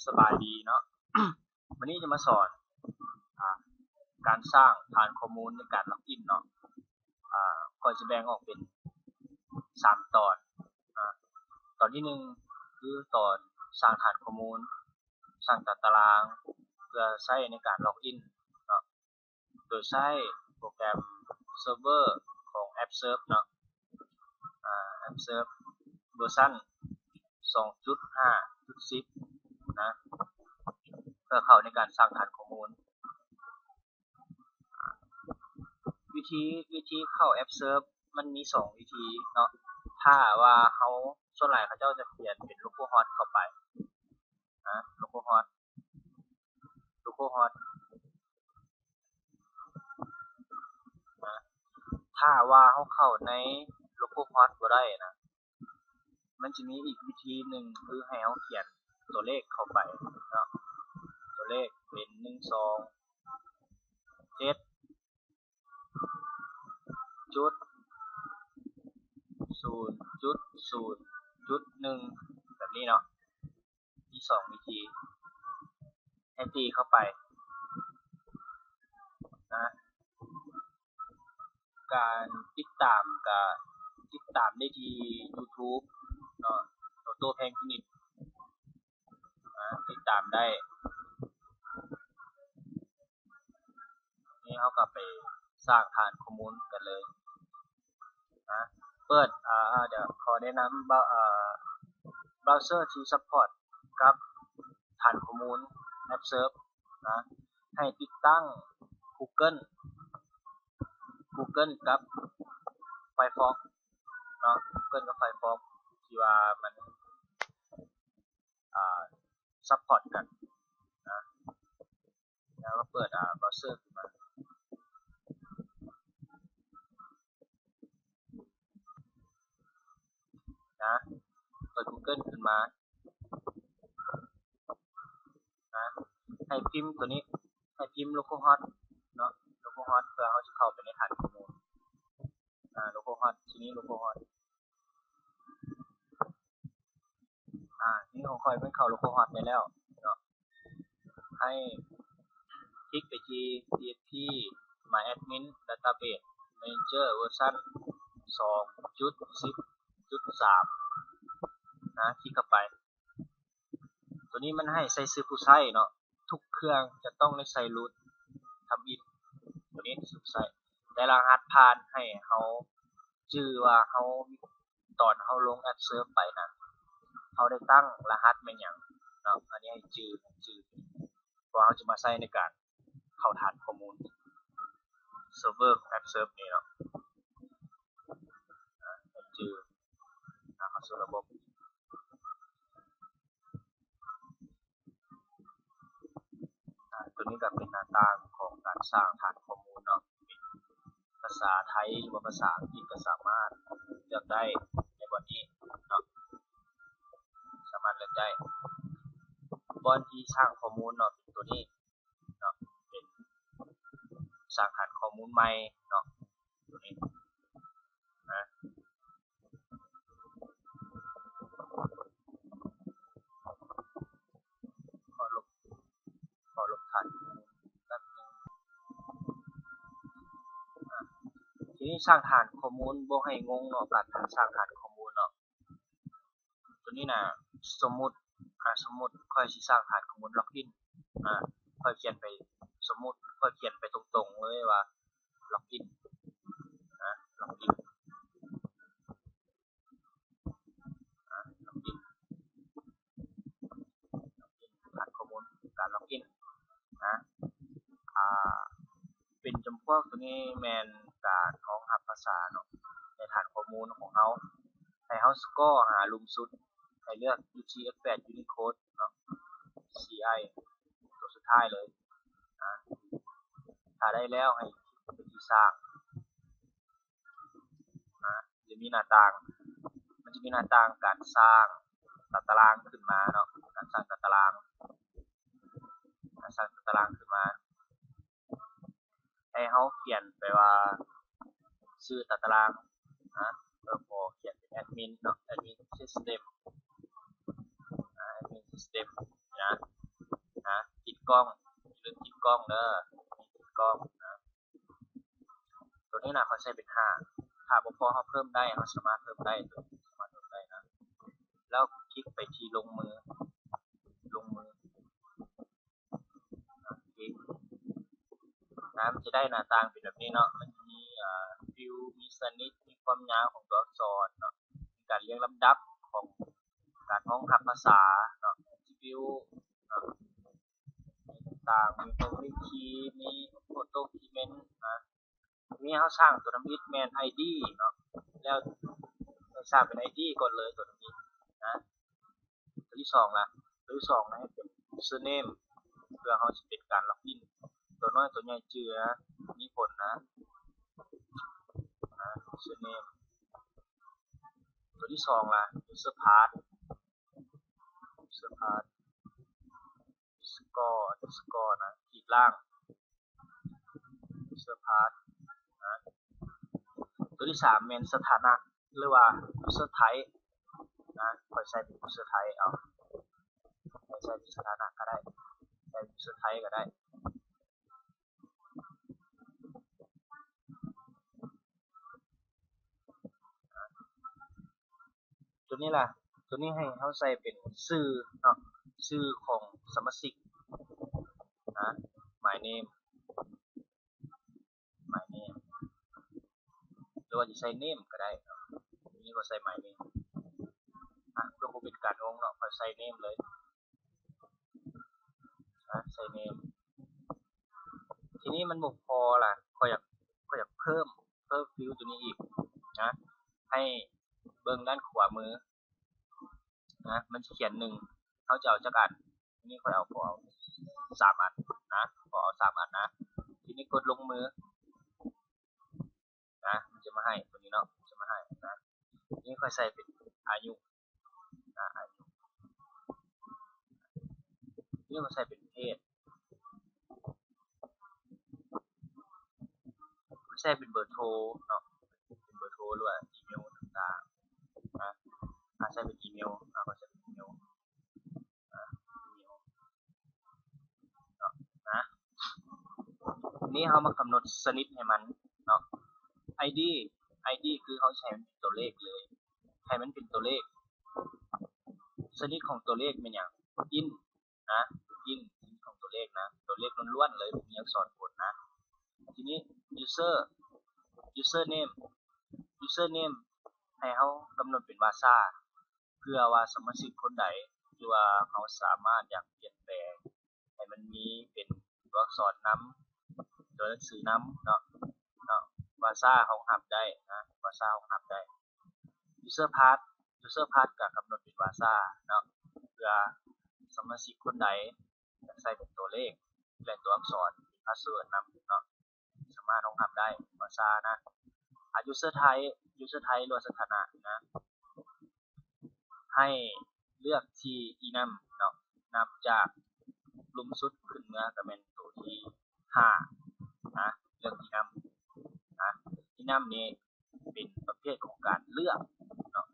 ສະບາຍດີເນາະ ມື້ນີ້ຈະມາສອນ ອາ ການສ້າງຖານຂໍ້ມູນໃນການລັອກອິນເນາະ. ອາ ຂ້ອຍຈະແບ່ງອອກເປັນສາມຕອນ. ອາ ຕອນທີໜຶ່ງ ຄືຕອນສ້າງຖານຂໍ້ມູນ, ສ້າງຕາຕະລາງ ເພື່ອໃຊ້ໃນການລັອກອິນເນາະ. ໂດຍໃຊ້ໂປຣແກຣມເຊີເວີຂອງແອັບເຊີບເນາະ ອາ ແອັບເຊີບເວີຊັນສອງຈຸດຫ້າຈຸດສິບນະ ເພື່ອເຂົ້າໃນການສ້າງຖານຂໍ້ມູນ. ວິທີ ວິທີເຂົ້າແອັບເຊີບມັນມີສອງວິທີເນາະ. ຖ້າວ່າເຮົາ ສ່ວນຫຼາຍເຂົາເຈົ້າຈະຂຽນເປັນໂລໂກຮອດເຂົ້າໄປນະ ໂລໂກຮອດ ໂລໂກຮອດ ນະ. ຖ້າວ່າເຮົາເຂົ້າໃນໂລໂກຮອດບໍ່ໄດ້ນະ ມັນຈະມີອີກວິທີໜຶ່ງ ຄືໃຫ້ເຮົາຂຽນຕົວເລກເຂົ້າໄປເນາະ ຕົວເລກເປັນ ໜຶ່ງສອງເຈັດ ຈຸດ ສູນຈຸດສູນຈຸດໜຶ່ງ ແບບນີ້ເນາະ. ມີສອງວິທີ ໃຫ້ຕີເຂົ້າໄປນະ. ການຕິດຕາມກະຕິດຕາມໄດ້ທີ່ຢູທູບເນາະ ໂຕໂຕ້ແພງພິນິດ ນະ ຕິດຕາມໄດ້. ນີ້ເຮົາກໍໄປສ້າງຖານຂໍ້ມູນກັນເລີຍນະ. ເປີດ ອາ ດຽວຂໍແນະນຳ ເບົາ ເບົາເຊີທີ່ຊັບພອດກັບຖານຂໍ້ມູນແອັບເຊີບນະ ໃຫ້ຕິດຕັ້ງກູເກີນ ກູເກີນກັບໄຟຟອກເນາະ ກູເກີນກັບໄຟຟອກ ທີ່ວ່າມັນ ອາ ຊັບພອດກັນນະ. ແລ້ວກໍເປີດ ອາ ເບົາເຊີຂຶ້ນມານະ ເປີດກູເກີນຂຶ້ນມານະ ໃຫ້ພິມໂຕນີ້ ໃຫ້ພິມໂລໂກຮອດເນາະ ໂລໂກຮອດ ເພື່ອເຮົາຈະເຂົ້າໄປໃນຖານຂໍ້ມູນ ອາ ໂລໂກຮອດ ທີ່ນີ້ໂລໂກຮອດ. ອາ ນີ້ຂອງຂ້ອຍມັນເຂົ້າໂລໂກຮອດໄດ້ແລ້ວເນາະ ໃຫ້ຄລິກໄປທີ່ ທີເອັສພີ ມາແອັດມິນ ດາຕາເບສ ແມເນເຈີ ເວີຊັນສອງຈຸດສິບຈຸດສາມນະ ຄລິກເຂົ້າໄປ. ໂຕນີ້ມັນໃຫ້ໃສ່ຊື່ຜູ້ໃຊ້ເນາະ ທຸກເຄື່ອງຈະຕ້ອງໄດ້ໃສ່ຣູດທຳອິນ ໂຕນີ້ຊື່ຜູ້ໃຊ້ ແຕ່ລະຫັດຜ່ານໃຫ້ເຮົາຈື່ວ່າເຮົາ ຕອນເຮົາລົງແອັບເຊີບໄປນັ້ນ ເຮົາໄດ້ຕັ້ງລະຫັດແມ່ນຫຍັງເນາະ ອັນນີ້ໃຫ້ຈື່ ໃຫ້ຈື່ ເພາະວ່າເຮົາຈະມາໃຊ້ໃນການເຂົ້າຖານຂໍ້ມູນເຊີເວີຂອງແອັບເຊີບນີ້ເນາະ ໃຫ້ຈື່ ເຂົ້າສູ່ລະບົບ. ອາ ໂຕນີ້ກໍເປັນໜ້າຕ່າງຂອງການສ້າງຖານຂໍ້ມູນເນາະ ເປັນພາສາໄທ ຫຼືວ່າພາສາອັງກິດກໍສາມາດເລືອກໄດ້ໃນບ່ອນນີ້ເນາະ ສາມາດເລືອກໄດ້. ບ່ອນທີ່ສ້າງຂໍ້ມູນເນາະ ເປັນໂຕນີ້ເນາະ ເປັນສ້າງຖານຂໍ້ມູນໃໝ່ເນາະ ໂຕນີ້ນະ. ຂໍລົບ ຂໍລົບຖານແປັບໜຶ່ງ. ອາ ທີນີ້ສ້າງຖານຂໍ້ມູນ ບໍ່ໃຫ້ງົງເນາະ ການສ້າງຖານຂໍ້ມູນເນາະ ໂຕນີ້ນະ ສົມມຸດ ອາ ສົມມຸດຂ້ອຍຊິສ້າງຖານຂໍ້ມູນລັອກອິນ ອາ ຂ້ອຍຂຽນໄປ ສົມມຸດຂ້ອຍຂຽນໄປຕົງໆເລີຍວ່າ ລັອກອິນ ອາ ລັອກອິນ ອາ ລັອກອິນ ລັອກອິນ ຖານຂໍ້ມູນການລັອກອິນນະ ອາ ເປັນຈຳພວກໂຕນີ້ແມ່ນການຮອງຮັບພາສາເນາະ ໃນຖານຂໍ້ມູນຂອງເຮົາ ໃຫ້ເຮົາສະກໍຫາລຸ່ມສຸດ ໃຫ້ເລືອກຢູທີເອັຟແປດຢູນິໂຄດເນາະ ຊີໄອ ໂຕສຸດທ້າຍເລີຍ ອາ ຖ້າໄດ້ແລ້ວໃຫ້ຄລິກໄປທີ່ສ້າງ ນະ ຈະມີໜ້າຕ່າງ ມັນຈະມີໜ້າຕ່າງການສ້າງຕາຕະລາງຂຶ້ນມາເນາະ ການສ້າງຕາຕະລາງ ການສ້າງຕາຕະລາງຂຶ້ນມາ ໃຫ້ເຮົາຂຽນໄປວ່າຊື່ຕາຕະລາງນະ ເອີ ຂໍຂຽນເປັນແອັດມິນເນາະ ແອັດມິນຊິສເຕັມ ອາ ແອັດມິນຊິສເຕັມນະ. ກ້ອງ ຢ່າລືມຕິດກ້ອງເດີ ຕິດກ້ອງນະ. ໂຕນີ້ນະ ຂ້ອຍໃສ່ເປັນຫ້າ ຖ້າບໍ່ພໍເຮົາເພີ່ມໄດ້ ເຮົາສາມາດເພີ່ມໄດ້ ໂຕນີ້ສາມາດເພີ່ມໄດ້ນະ. ແລ້ວຄລິກໄປທີ່ລົງມື ລົງມື ໂອເຄ ນະ ມັນຈະໄດ້ໜ້າຕ່າງເປັນແບບນີ້ເນາະ ມັນຈະມີ ອ່າ ຟິວ ມີຊະນິດ ມີຄວາມຍາວຂອງຕົວອັກສອນເນາະ ມີການລຽງລຳດັບຂອງການຮອງຮັບພາສາເນາະ ແອດທຣິບິວເນາະ ຕ່າງໆ ມີໂຕເລກຄີ ມີໂອໂຕຄຣີເມນນະ ມີເຮົາສ້າງຕົວທຳອິດແມ່ນໄອດີເນາະ ແລ້ວເຮົາສ້າງເປັນໄອດີກ່ອນເລີຍຕົວທຳອິດນະ. ຕົວທີສອງລະ ຕົວທີສອງນະ ໃຫ້ເປັນຢູເຊີເນມ ເພື່ອເຮົາຊິເປັນການລັອກອິນ ຕົວນ້ອຍຕົວໃຫຍ່ຈື່ນະ ມີຜົນນະ ນະ ຢູເຊີເນມ. ຕົວທີສອງລະ ຢູເຊີພາດ ຢູເຊີພາດ underscore underscore ນະ ຂີດລ່າງ user path ນະ. ຕົວທີສາມແມ່ນສະຖານະ ຫຼືວ່າ user type ນະ ຂ້ອຍໃສ່ເປັນ user type ເອົາ ຂ້ອຍໃສ່ເປັນສະຖານະກໍໄດ້ ໃສ່ເປັນ user type ກໍໄດ້. ຕົວນີ້ລະ ຕົວນີ້ໃຫ້ເຮົາໃສ່ເປັນຊື່ເນາະ ຊື່ຂອງສະມາຊິກນະ my name my name ຫຼືວ່າຊິໃສ່ name ກໍໄດ້ເນາະ ຕົວນີ້ກໍໃສ່ my name ອະ ເພື່ອບໍ່ເປັນການງົງເນາະ ຂ້ອຍໃສ່ name ເລີຍ ນະ ໃສ່ name. ທີນີ້ມັນບໍ່ພໍລະ ຂ້ອຍຢາກ ຂ້ອຍຢາກເພີ່ມ ເພີ່ມຟິວຕົວນີ້ອີກນະ ໃຫ້ເບິ່ງດ້ານຂວາມືນະ ມັນຈະຂຽນໜຶ່ງ ເຮົາຈະເອົາຈັກອັນ? ນີ້ຂ້ອຍເອົາ ຂໍເອົາສາມອັນນະ ຂໍເອົາສາມອັນນະ. ທີນີ້ກົດລົງມື ນະ ມັນຈະມາໃຫ້ຕົວນີ້ເນາະ ມັນຈະມາໃຫ້ນະ. ນີ້ຂ້ອຍໃສ່ເປັນອາຍຸນະ ອາຍຸ ນີ້ຂ້ອຍໃສ່ເປັນເພດ ຂ້ອຍໃສ່ເປັນເບີໂທເນາະ ເປັນເບີໂທ ຫຼືວ່າອີເມວຕ່າງໆນະ. ອາ ໃສ່ເປັນອີເມວ ອາ ຂ້ອຍໃສ່ເປັນອີເມວ ອາ ອີເມວ ເນາະ ນະ. ນີ້ເຮົາມາກຳນົດຊະນິດໃຫ້ມັນເນາະ ໄອດີ ໄອດີ ຄືເຮົາໃຊ້ໃຫ້ມັນເປັນຕົວເລກເລີຍ ໃຫ້ມັນເປັນຕົວເລກ. ຊະນິດຂອງຕົວເລກແມ່ນຫຍັງ? ອິນ ນະ ອິນ ຊະນິດຂອງຕົວເລກນະ ຕົວເລກລ້ວນໆເລີຍ ບໍ່ມີອັກສອນກົນນະ. ທີນີ້ user user name user name ໃຫ້ເຮົາກຳນົດເປັນວາຊາ ເພື່ອວ່າສະມາຊິກຄົນໃດ ຫຼືວ່າເຮົາສາມາດຢາກປ່ຽນແປງໃຫ້ມັນມີເປັນຕົວອັກສອນນຳ ຕົວໜັງສືນຳເນາະ ເນາະ ວາຊາຮອງຮັບໄດ້ນະ ວາຊາຮອງຮັບໄດ້. user path user path ກໍກຳນົດເປັນວາຊາເນາະ ເພື່ອສະມາຊິກຄົນໃດຢາກໃສ່ເປັນຕົວເລກ ແລະ ຕົວອັກສອນ password ນຳເນາະ ສາມາດຮອງຮັບໄດ້ ວາຊານະ. ອາ user type user type ຫຼືວ່າສະຖານະນະ ໃຫ້ເລືອກທີ່ enum ເນາະ ນັບຈາກລຸ່ມສຸດຂຶ້ນເມືອ ກໍແມ່ນໂຕທີຫ້ານະ ເລືອກ enum ນະ. enum ນີ້ເປັນປະເພດຂອງການເລືອກເນາະ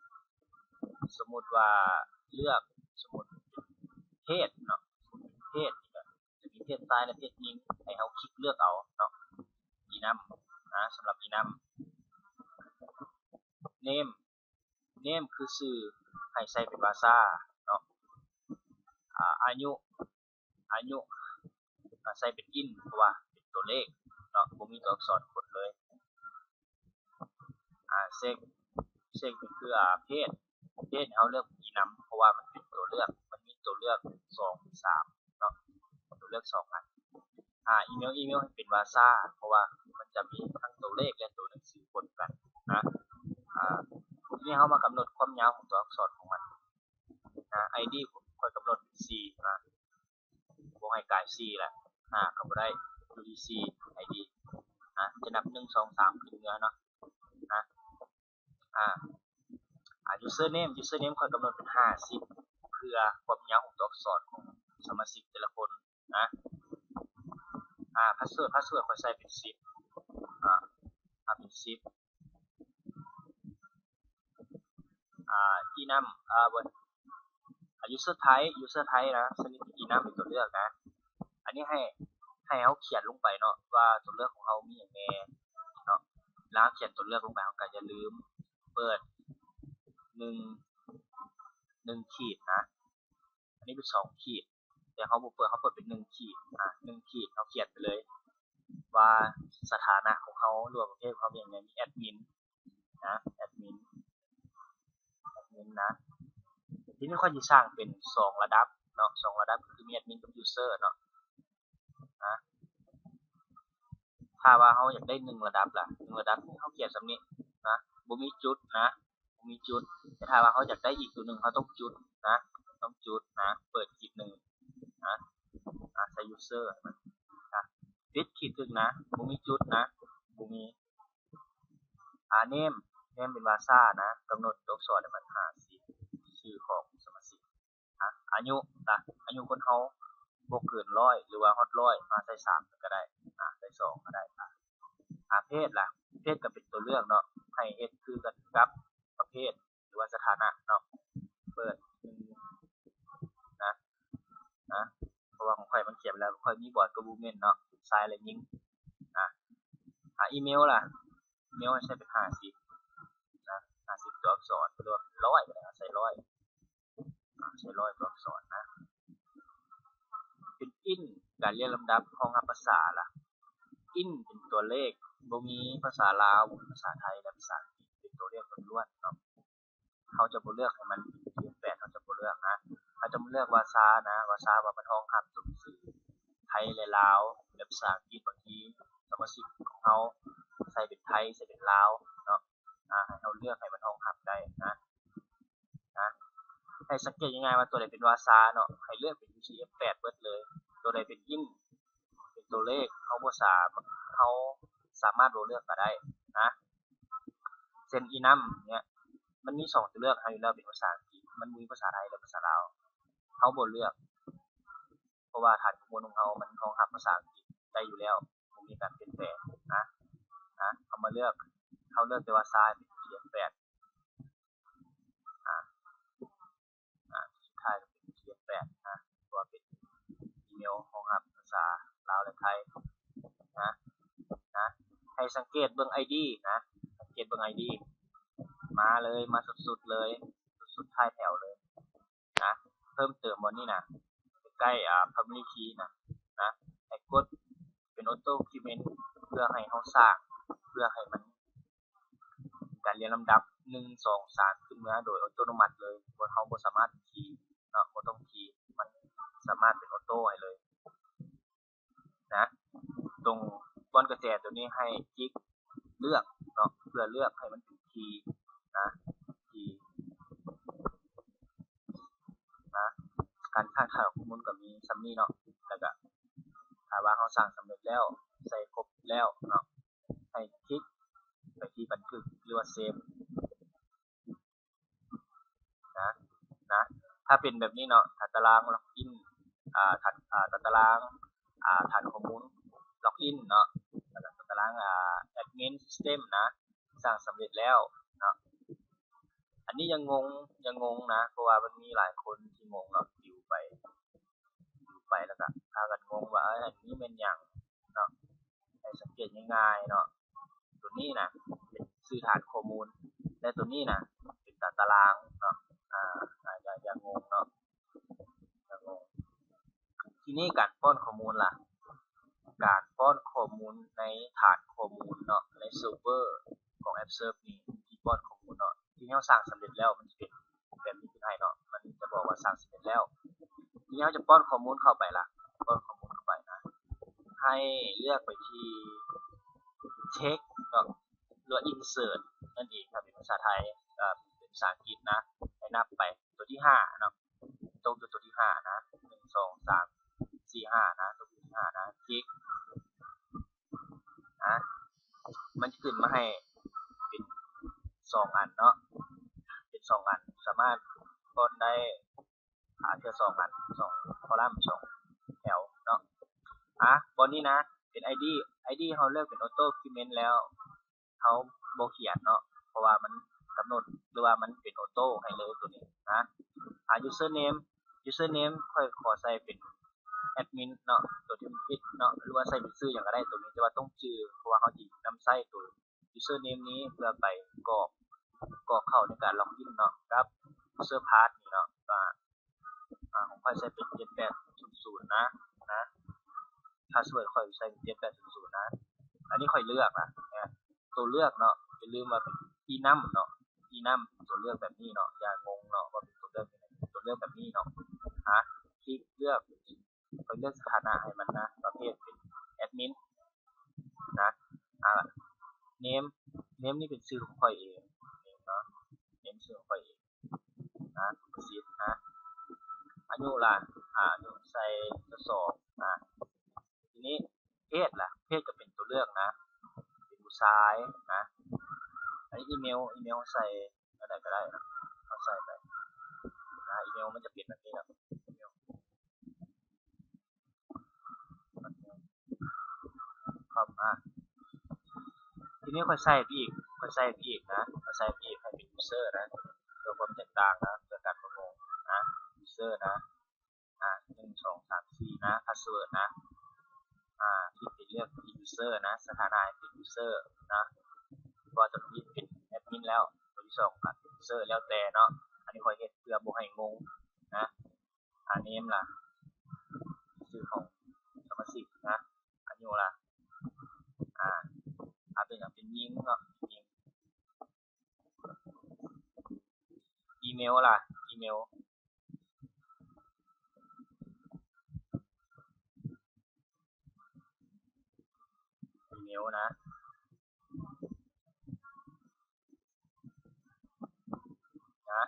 ສົມມຸດວ່າເລືອກ ສົມມຸດເປັນເພດເນາະ ເປັນເພດ ຈະມີເພດຊາຍ ແລະ ເພດຍິງ ໃຫ້ເຮົາຄລິກເລືອກເອົາເນາະ enum ນະ ສຳລັບ enum. name name ຄືຊື່ ໃຫ້ໃສ່ເປັນວາຊາເນາະ. ອາ ອາຍຸ ອາຍຸ ກໍໃສ່ເປັນອິນ ເພາະວ່າເປັນຕົວເລກເນາະ ບໍ່ມີຕົວອັກສອນກົນເລີຍ. ອາ ເຊັກ ເຊັກ ນີ້ຄື ອາ ເພດ ເພດ ເຮົາເລືອກ enum ເພາະວ່າມັນເປັນຕົວເລືອກ ມັນມີຕົວເລືອກສອງ ສາມເນາະ ຕົວເລືອກສອງອັນ. ອາ ອີເມວ ອີເມວ ໃຫ້ເປັນວາຊາ ເພາະວ່າມັນຈະມີທັງຕົວເລກ ແລະ ຕົວໜັງສືປົນກັນນະ. ອາ ທີນີ້ເຮົາມາກຳນົດຄວາມຍາວຂອງຕົວອັກສອນຂອງມັນນະ. ໄອດີ ຂ້ອຍກຳນົດເປັນສີ່ນະ ບໍ່ໃຫ້ກາຍສີ່ລະ ຫ້າກໍບໍ່ໄດ້ ຢູ່ທີ່ສີ່ ໄອດີ ນະ ຈະນັບ ໜຶ່ງ ສອງ ສາມ ຂຶ້ນເມືອເນາະ ນະ. ອາ ອາ user name user name ຂ້ອຍກຳນົດເປັນຫ້າສິບ ເພື່ອຄວາມຍາວຂອງຕົວອັກສອນຂອງສະມາຊິກແຕ່ລະຄົນນະ. ອາ password password ຂ້ອຍໃສ່ເປັນສິບ ອາ ເອົາເປັນສິບ. ອາ enum ອາ ບໍ່ ອາ user type user type ນະ ຊະນິດ enum ເປັນຕົວເລືອກນະ. ອາ ອັນນີ້ໃຫ້ ໃຫ້ເຮົາຂຽນລົງໄປເນາະ ວ່າຕົວເລືອກຂອງເຮົາມີຫຍັງແດ່ເນາະ. ເວລາເຮົາຂຽນຕົວເລືອກລົງໄປ ເຮົາກໍຢ່າລືມເປີດໜຶ່ງ ໜຶ່ງຂີດນະ. ອັນນີ້ເປັນສອງຂີດ ແຕ່ເຮົາບໍ່ເປີດ ເຮົາເປີດເປັນໜຶ່ງຂີດ ອາ ໜຶ່ງຂີດ ເຮົາຂຽນໄປເລີຍວ່າສະຖານະຂອງເຮົາ ຫຼືວ່າປະເພດຂອງເຮົາມີຫຍັງແດ່ ມີແອັດມິນນະ ແອັດມິນ ແອັດມິນນະ. ທີນີ້ຂ້ອຍຊິສ້າງເປັນສອງລະດັບເນາະ ສອງລະດັບ ກໍຄືມີແອັດມິນກັບຢູເຊີເນາະ ນະ. ຖ້າວ່າເຮົາຢາກໄດ້ໜຶ່ງລະດັບລະ ໜຶ່ງລະດັບນີ້ເຮົາຂຽນສ່ຳນີ້ນະ ບໍ່ມີຈຸດນະ ບໍ່ມີຈຸດ. ແຕ່ຖ້າວ່າເຮົາຢາກໄດ້ອີກຕົວໜຶ່ງ ເຮົາຕ້ອງຈຸດນະ ຕ້ອງຈຸດນະ ເປີດຂີດໜຶ່ງນະ ອາ ໃສ່ຢູເຊີນະ ປິດຂີດຄຶ່ງນະ ບໍ່ມີຈຸດນະ ບໍ່ມີ. ອາ ເນມ ເນມເປັນວາຊານະ ກຳນົດຕົວອັກສອນໃຫ້ມັນຫ້າສິບ ຊື່ຂອງສະມາຊິກ. ອາ ອາຍຸລະ ອາຍຸຄົນເຮົາບໍ່ເກີນຮ້ອຍ ຫຼືວ່າຮອດຮ້ອຍ ມາໃສ່ສາມກໍໄດ້ ອາ ໃສ່ສອງກໍໄດ້. ອາ ອາ ເພດລະ ເພດກໍເປັນຕົວເລືອກເນາະ ໃຫ້ເຮັດຄືກັນກັບປະເພດ ຫຼືວ່າສະຖານະເນາະ ເປີດໜຶ່ງນະ ນະ ເພາະວ່າຂອງຂ້ອຍມັນຂຽນໄວ້ແລ້ວ ຂ້ອຍມີບອຍກັບວູແມນເນາະ ຊາຍ ແລະ ຍິງ. ອາ ອາ ອີເມວລະ ອີເມວໃຫ້ໃສ່ເປັນຫ້າສິບນະ ຫ້າສິບຕົວອັກສອນ ຫຼືວ່າເປັນຮ້ອຍກໍໄດ້ ໃສ່ຮ້ອຍ ອາ ໃສ່ຮ້ອຍຕົວອັກສອນນະ. ເປັນອິນ ການລຽງລຳດັບຮອງຮັບພາສາລະ ອິນ ເປັນຕົວເລກ ບໍ່ມີພາສາລາວ ບໍ່ມີພາສາໄທ ແລະ ພາສາອັງກິດ ເປັນຕົວເລກລ້ວນໆເນາະ. ເຮົາຈະບໍ່ເລືອກໃຫ້ມັນເປັນທີເອັຟແປດ ເຮົາຈະບໍ່ເລືອກນະ ເຮົາຈະມາເລືອກວາຊານະ ວາຊາວ່າມັນຮອງຮັບຕົວໜັງສືໄທ ແລະ ລາວ ແລະ ພາສາອັງກິດ. ບາງທີສະມາຊິກຂອງເຮົາໃສ່ເປັນໄທ ໃສ່ເປັນລາວເນາະ ອາ ໃຫ້ເຮົາເລືອກໃຫ້ມັນຮອງຮັບໄດ້ນະ ນະ. ໃຫ້ສັງເກດງ່າຍໆວ່າຕົວໃດເປັນວາຊາເນາະ ໃຫ້ເລືອກເປັນທີເອັຟແປດເບິດເລີຍ ຕົວໃດເປັນອິນ ເປັນຕົວເລກ ເຮົາບໍ່ສາມາດ ເຮົາສາມາດບໍ່ເລືອກກໍໄດ້ນະ. ເຊັ່ນ ອີນຳເນີ້ຍ ມັນມີສອງຕົວເລືອກໃຫ້ຢູ່ແລ້ວ ເປັນພາສາອັງກິດ ມັນບໍ່ມີພາສາໄທ ແລະ ພາສາລາວ ເຮົາບໍ່ເລືອກ ເພາະວ່າຖານຂໍ້ມູນຂອງເຮົາມັນຮອງຮັບພາສາອັງກິດໄດ້ຢູ່ແລ້ວ ບໍ່ມີການປ່ຽນແປງນະ ນະ. ເຮົາມາເລືອກ ເຮົາເລືອກແຕ່ວ່າຊາຍເປັນທີເອັຟແປດ ອາ ອາ ສຸດທ້າຍກໍເປັນທີເອັຟແປດນະ ເພາະວ່າເປັນອີເມວຮອງຮັບພາສາລາວ ແລະ ໄທນະ ນະ. ໃຫ້ສັງເກດເບິ່ງໄອດີນະ ສັງເກດເບິ່ງໄອດີ ມາເລີຍ ມາສຸດໆເລີຍ ສຸດໆທ້າຍແຖວເລີຍນະ. ເພີ່ມເຕີມບ່ອນນີ້ນະ ໃກ້ ອາ ໄພຣາຍເມຣີຄີນະ ນະ ໃຫ້ກົດເປັນອໍໂຕ້ຄຣີເອດ ເພື່ອໃຫ້ເຮົາສ້າງ ເພື່ອໃຫ້ມັນ ການລຽງລຳດັບ ໜຶ່ງ ສອງ ສາມ ຂຶ້ນມາໂດຍອັດຕະໂນມັດເລີຍ ບໍ່ ເຮົາບໍ່ສາມາດຄີເນາະ ບໍ່ຕ້ອງຄີ ມັນສາມາດເປັນອໍໂຕ້ໃຫ້ເລີຍນະ. ຕົງບ່ອນກະແຈຕົວນີ້ໃຫ້ຄລິກເລືອກເນາະ ເພື່ອເລືອກໃຫ້ມັນເປັນຄີນະ ຄີນະ. ການສ້າງຖານຂໍ້ມູນກໍມີສ່ຳນີ້ເນາະ ແລ້ວກະຖ້າວ່າເຮົາສ້າງສຳເລັດແລ້ວ ໃສ່ຄົບແລ້ວເນາະ ໃຫ້ຄລິກໄປທີ່ບັນທຶກ ຫຼືວ່າເຊບນະ ນະ. ຖ້າເປັນແບບນີ້ເນາະ ຖ້າຕາລາງລັອກອິນ ອາ ຖ້າ ອາ ຖ້າຕາລາງ ອາ ຖານຂໍ້ມູນລັອກອິນເນາະ ແລ້ວກໍຕາລາງ ອາ ແອັດມິນຊິສເຕັມນະ ສ້າງສຳເລັດແລ້ວເນາະ. ອັນນີ້ຢ່າງົງ ຢ່າງົງນະ ເພາະວ່າມັນມີຫຼາຍຄົນທີ່ງົງເນາະ ປິວໄປ ປິວໄປ ແລ້ວກໍພາກັນງົງວ່າ ເອີ ອັນນີ້ແມ່ນຫຍັງເນາະ. ໃຫ້ສັງເກດງ່າຍໆເນາະ ຕົວນີ້ນະເປັນຊື່ຖານຂໍ້ມູນ ແລະ ຕົວນີ້ນະເປັນຕາ ຕາລາງເນາະ. ອາ ຢ່າ ຢ່າ ຢ່າງົງເນາະ ຢ່າງົງ. ທີນີ້ການປ້ອນຂໍ້ມູນລະ ການປ້ອນຂໍ້ມູນໃນຖານຂໍ້ມູນເນາະ ໃນເຊີເວີຂອງແອັບເຊີບນີ້ ທີ່ປ້ອນຂໍ້ມູນເນາະ ທີ່ເຮົາສ້າງສຳເລັດແລ້ວ ມັນຈະເປັນແບບນີ້ຂຶ້ນໃຫ້ເນາະ ມັນຈະບອກວ່າສ້າງສຳເລັດແລ້ວ. ທີນີ້ເຮົາຈະປ້ອນຂໍ້ມູນເຂົ້າໄປລະ ປ້ອນຂໍ້ມູນເຂົ້າໄປນະ ໃຫ້ເລືອກໄປທີ່ເທັກເນາະ ຫຼືວ່າອິນເສີດນັ້ນເອງ ຖ້າເປັນພາສາໄທ ເອີ ເປັນພາສາອັງກິດນະ ໃຫ້ນັບໄປ ຕົວທີຫ້າເນາະ ຕົກຢູ່ຕົວທີຫ້ານະ ໜຶ່ງ ສອງ ສາມ ສີ່ ຫ້ານະ ຕົກຢູ່ຕົວທີຫ້ານະ ຄລິກນະ ມັນຈະຂຶ້ນມາໃຫ້ເປັນສອງອັນເນາະ ເປັນສອງອັນ ສາມາດປ້ອນໄດ້ ອາ ເທື່ອສອງອັນ ສອງຄໍລັມ ສອງແຖວເນາະ. ອາ ບ່ອນນີ້ນະ ເປັນໄອດີ ໄອດີເຮົາເລືອກເປັນອໍໂຕ້ຄຣີເອດແລ້ວ ເຮົາບໍ່ຂຽນເນາະ ເພາະວ່າມັນກຳນົດ ຫຼືວ່າມັນເປັນອໍໂຕ້ໃຫ້ເລີຍຕົວນີ້ນະ. ອາ ຢູເຊີເນມ ຢູເຊີເນມຂ້ອຍຂໍໃສ່ເປັນ ແອັດມິນເນາະ ໂຕທີ່ມັນຜິດເນາະ ຫຼືວ່າໃສ່ເປັນຊື່ຫຍັງກໍໄດ້ໂຕນີ້ ແຕ່ວ່າຕ້ອງຈື່ ເພາະວ່າເຮົາຊິນຳໃຊ້ໂຕ username ນີ້ເພື່ອໄປກອກ ກອກເຂົ້າໃນການ login ເນາະ ກັບ user pass ນີ້ເນາະ ວ່າ ອາ ຂອງຂ້ອຍໃສ່ເປັນເຈັດແປດສູນສູນນະ ນະ password ຂ້ອຍໃສ່ເປັນເຈັດແປດສູນສູນນະ ອັນນີ້ຂ້ອຍເລືອກລະ ໂຕເລືອກເນາະ ຢ່າລືມວ່າເປັນ enum ເນາະ enum ຕົວເລືອກແບບນີ້ເນາະ ຢ່າງົງເນາະ ວ່າເປັນຕົວເລືອກ ຕົວເລືອກແບບນີ້ເນາະ ຫາ ຄລິກເລືອກ ຂ້ອຍເລືອກສະຖານະໃຫ້ມັນນະ ປະເພດເປັນແອັດມິນນະ ອາ name name ນີ້ເປັນຊື່ຂອງຂ້ອຍເອງເນາະ name ຊື່ຂອງຂ້ອຍເອງນະ ສິບນະ ອາຍຸລະ ອາ ອາຍຸໃສ່ຊາວສອງນະ ທີນີ້ ເພດລະ ເພດກໍເປັນຕົວເລືອກນະ ເປັນຜູ້ຊາຍນະ ອັນນີ້ອີເມວ ອີເມວໃສ່ອັນໃດກໍໄດ້ນະ ເຮົາໃສ່ໄປນະ ອີເມວມັນຈະເປັນແບບນີ້ນະ ອີເມວ ຄອມ ອາ ທີນີ້ຂ້ອຍໃສ່ໄປອີກ ຂ້ອຍໃສ່ໄປອີກນະ ຂ້ອຍໃສ່ໄປອີກໃຫ້ເປັນ user ນະ ເພື່ອຄວາມແຕກຕ່າງນະ ເພື່ອການບໍ່ງົງນະ user ນະ ອາ ໜຶ່ງ ສອງ ສາມ ສີ່ ນະ password ນະ ອາ ທີ່ເປັນເລືອກ user ນະ ສະຖານະໃຫ້ເປັນ user ນະ ເພາະວ່າຕົວນີ້ເປັນແອັດມິນແລ້ວ ຕົວທີສອງກໍເປັນ user ແລ້ວແຕ່ເນາະ ອັນນີ້ຂ້ອຍເຮັດເພື່ອບໍ່ໃຫ້ງົງນະ ອາ name ລະ ຊື່ຂອງສະມາຊິກນະ ອາຍຸລະ ອາ ອາ ເປັນຫຍັງ ເປັນຍິງເນາະ ຍິງ ອີເມວລະ ອີເມວ ອີເມວນະ ນະ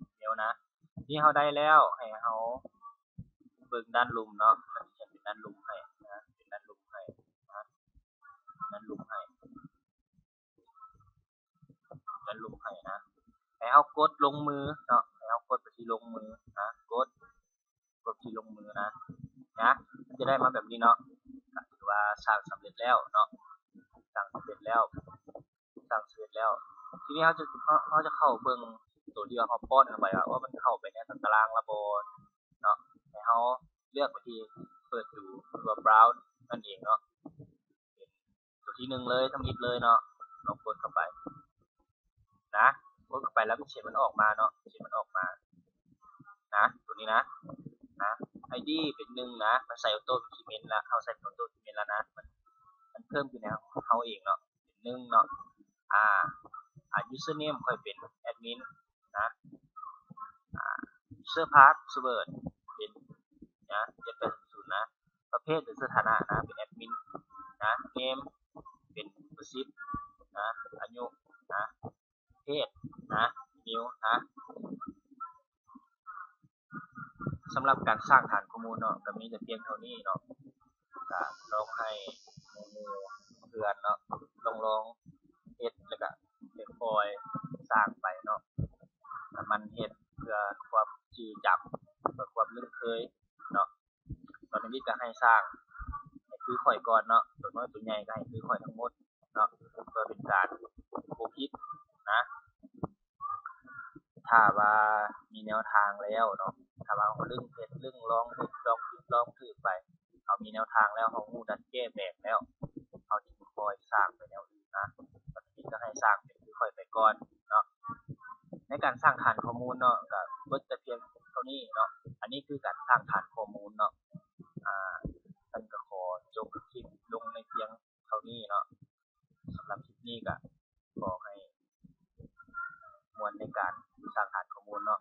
ອີເມວນະ ທີ່ເຮົາໄດ້ແລ້ວ ໃຫ້ເຮົາເບິ່ງດ້ານລຸ່ມເນາະ ມັນຊິເປັນດ້ານລຸ່ມໃຫ້ນະ ເປັນດ້ານລຸ່ມໃຫ້ນະ ດ້ານລຸ່ມໃຫ້ ເປັນຮູບໃຫ້ນະ ໃຫ້ເຮົາກົດລົງມືເນາະ ໃຫ້ເຮົາກົດໄປທີ່ລົງມືນະ ກົດ ກົດທີ່ລົງມືນະ ນະ ມັນຈະໄດ້ມາແບບນີ້ເນາະ ກໍຖືວ່າສ້າງສຳເລັດແລ້ວເນາະ ສ້າງສຳເລັດແລ້ວ ສ້າງສຳເລັດແລ້ວ ທີນີ້ເຮົາຈະ ເຮົາ ເຮົາຈະເຂົ້າເບິ່ງໂຕທີ່ວ່າເຮົາປ້ອນເຂົ້າໄປວ່າ ວ່າມັນເຂົ້າໄປໃນຕາຕະລາງລະບໍ່ເນາະ ໃຫ້ເຮົາເລືອກໄປທີ່ເປີດດູ ຫຼືວ່າ browse ນັ້ນເອງເນາະ ເປັນຕົວທີໜຶ່ງເລີຍ ທຳອິດເລີຍເນາະ ລອງກົດເຂົ້າໄປນະ ກົດເຂົ້າໄປແລ້ວເສັດມັນອອກມາເນາະ ເສັດມັນອອກມານະ ຕົວນີ້ນະ ນະ ໄອດີ ເປັນໜຶ່ງນະ ມັນໃສ່ auto increment ລະ ເຮົາໃສ່ auto increment ລະນະ ມັນ ມັນເພີ່ມຂຶ້ນໃຫ້ເຮົາເອງເນາະ ເປັນໜຶ່ງເນາະ ອາ ອາ username ຂ້ອຍເປັນແອັດມິນນະ ອາ user password ເປັນນະ ເຈັດແປດສູນນະ ປະເພດ ຫຼື ສະຖານະນະ ເປັນແອັດມິນນະ name ເປັນ ສິບນະ ອາຍຸນະ ເພດນະ male ນະ ສຳລັບການສ້າງຖານຂໍ້ມູນເນາະ ກໍມີແຕ່ພຽງເທົ່ານີ້ເນາະ ກໍລອງໃຫ້ໝູ່ໆເພື່ອນເນາະ ລອງໆເຮັດ ແລ້ວກໍຄ່ອຍໆສ້າງໄປເນາະ ແລ້ວມັນເຮັດເພື່ອຄວາມຈື່ຈຳ ເພື່ອຄວາມລຶ້ງເຄີຍເນາະ ຕອນທຳອິດກໍໃຫ້ສ້າງໃຫ້ຄືຂ້ອຍກ່ອນເນາະ ຕົວນ້ອຍຕົວໃຫຍ່ກໍໃຫ້ຄືຂ້ອຍທັງໝົດເນາະ ເພື່ອເປັນການບໍ່ຜິດນະ ຖ້າວ່າມີແນວທາງແລ້ວເນາະ ຖ້າວ່າເຮົາລຶ້ງເຮັດ ລຶ້ງລອງເຮັດ ລອງຜິດລອງຖືກໄປ ເຮົາມີແນວທາງແລ້ວ ເຮົາຮູ້ດັດແກ້ແປງແລ້ວ ເຮົາຈຶ່ງຄ່ອຍສ້າງໄປແນວອື່ນນະ ກໍໃຫ້ສ້າງເປັນຄືຂ້ອຍໄປກ່ອນເນາະ ໃນການສ້າງຖານຂໍ້ມູນເນາະ ກໍເບິດແຕ່ພຽງເທົ່ານີ້ເນາະ ອັນນີ້ຄືການສ້າງຖານຂໍ້ມູນເນາະ ອາ ເຊິ່ງກໍຂໍຈົບຄລິບລົງໃນພຽງເທົ່ານີ້ເນາະ ສຳລັບຄລິບນີ້ກໍຂໍໃຫ້ມ່ວນໃນການສ້າງຖານຂໍ້ມູນເນາະ.